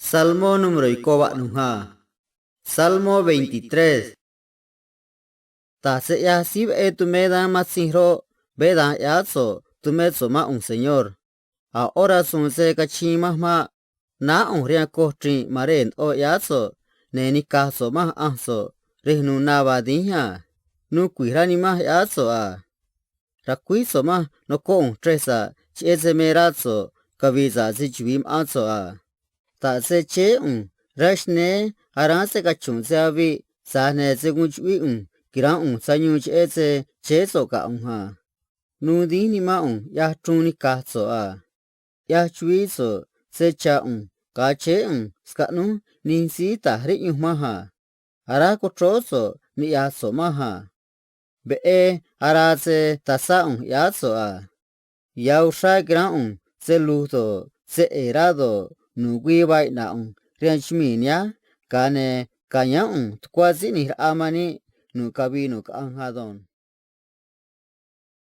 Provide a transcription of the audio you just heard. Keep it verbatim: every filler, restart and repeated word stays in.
Salmó número yo̱ꞌ coꞌ vaꞌnu̱j a. Salmó veintitrés. Da̱j se ꞌyaj síí veꞌé tumé dan matzinj roꞌ, veé da̱nj ꞌyáá so̱ꞌ tumé so̱ꞌ mán ꞌu̱nj, Señor. A̱ ꞌó rasu̱u̱n se̱ cachiin manj maꞌ. Náá ꞌu̱nj rihaan coj chri̱nꞌ ma̱n rej ndoꞌo ꞌyáá so̱ꞌ, ne̱ nica̱j so̱ꞌ manj ꞌanj so̱ꞌ rej nu̱u̱ na vaa dínj a. Nuu cui̱j rá nimanj ꞌyáá so̱ꞌ a. Ra̱cuíj so̱ꞌ manj, nocoj ꞌu̱nj chrej sa̱ꞌ, cheꞌé se me rá so̱ꞌ cavi̱i̱ sa̱ꞌ se‑chuvi̱i ma̱ꞌán so̱ꞌ a. Da̱j se chéé ꞌu̱nj rá xnéé aráán se cachu̱nꞌ se aviꞌ, tza̱j ne̱ se̱ guun chuꞌvíꞌ ꞌu̱nj quira̱nꞌ ꞌu̱nj sayuun cheꞌé se chéé so̱ꞌ ga̱ ꞌu̱nj a. Nuu dínj nimán ꞌu̱nj ꞌyaj chruun nica̱j so̱ꞌ a. ꞌYaj chuíí so̱ꞌ se cha̱ ꞌu̱nj ga̱a chéé ꞌu̱nj scaꞌnúj nij síí ta̱j riꞌyunj manj a. Aráj cochróó so̱ꞌ niꞌya̱j so̱ꞌ manj a. Veꞌé araa se ta̱sá ꞌu̱nj ꞌyáá so̱ꞌ a. Ya̱ uxrá quiráán ꞌu̱nj se lu̱j do̱ꞌ, se ꞌe̱e̱ rá do̱ꞌ, nu̱ꞌ güii vaa iꞌna̱ꞌ ꞌu̱nj rihaan chumii̱ nihánj, ga̱a ne̱ ca̱yáán ꞌu̱nj tucuá Síí ꞌNi̱j Raꞌa man níꞌ nu̱ꞌ cavii nu̱ꞌ caꞌanj ado̱nj.